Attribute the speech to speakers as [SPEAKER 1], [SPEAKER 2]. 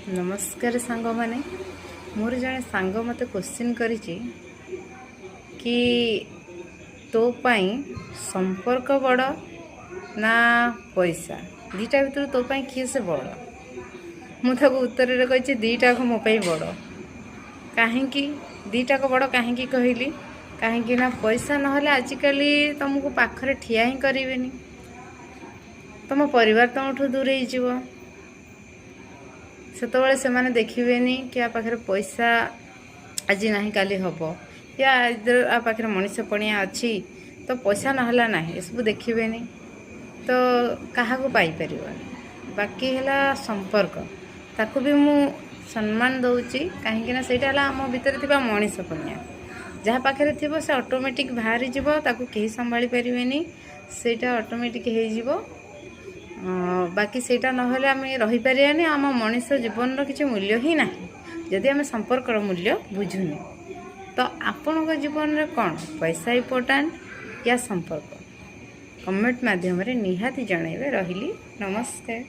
[SPEAKER 1] ନମସ୍କାର ସାଙ୍ଗମାନେ। ମୋର ଜଣେ ସାଙ୍ଗ ମୋତେ କୋଶ୍ଚିନ୍ କରିଛି କି ତୋ ପାଇଁ ସମ୍ପର୍କ ବଡ଼ ନା ପଇସା? ଦୁଇଟା ଭିତରୁ ତୋ ପାଇଁ କିଏ ସେ ବଡ଼? ମୁଁ ତାକୁ ଉତ୍ତରରେ କହିଛି, ଦୁଇଟାକ ମୋ ପାଇଁ ବଡ଼। କାହିଁକି ଦୁଇଟାକ ବଡ଼ କାହିଁକି କହିଲି? କାହିଁକି ନା ପଇସା ନହେଲେ ଆଜିକାଲି ତୁମକୁ ପାଖରେ ଠିଆ ହିଁ କରିବେନି। ତୁମ ପରିବାର ତୁମଠୁ ଦୂରେଇ ଯିବ। ସେତେବେଳେ ସେମାନେ ଦେଖିବେନି କି ଆ ପାଖରେ ପଇସା ଆଜି ନାହିଁ କାଲି ହେବ, ୟା ଆ ପାଖରେ ମଣିଷ ପଣିଆ ଅଛି ତ ପଇସା ନହେଲା ନାହିଁ, ଏସବୁ ଦେଖିବେନି। ତ କାହାକୁ ପାଇପାରିବନି। ବାକି ହେଲା ସମ୍ପର୍କ, ତାକୁ ବି ମୁଁ ସମ୍ମାନ ଦେଉଛି, କାହିଁକିନା ସେଇଟା ହେଲା ଆମ ଭିତରେ ଥିବା ମଣିଷ ପଣିଆ। ଯାହା ପାଖରେ ଥିବ, ସେ ଅଟୋମେଟିକ୍ ବାହାରିଯିବ, ତାକୁ କେହି ସମ୍ଭାଳି ପାରିବେନି, ସେଇଟା ଅଟୋମେଟିକ୍ ହେଇଯିବ। ବାକି ସେଇଟା ନହେଲେ ଆମେ ରହିପାରିବାନି। ଆମ ମଣିଷ ଜୀବନର କିଛି ମୂଲ୍ୟ ହିଁ ନାହିଁ, ଯଦି ଆମେ ସମ୍ପର୍କର ମୂଲ୍ୟ ବୁଝୁନି। ତ ଆପଣଙ୍କ ଜୀବନରେ କ'ଣ ପଇସା ଇମ୍ପୋର୍ଟାଣ୍ଟ ୟା ସମ୍ପର୍କ? କମେଣ୍ଟ ମାଧ୍ୟମରେ ନିହାତି ଜଣାଇବେ। ରହିଲି, ନମସ୍କାର।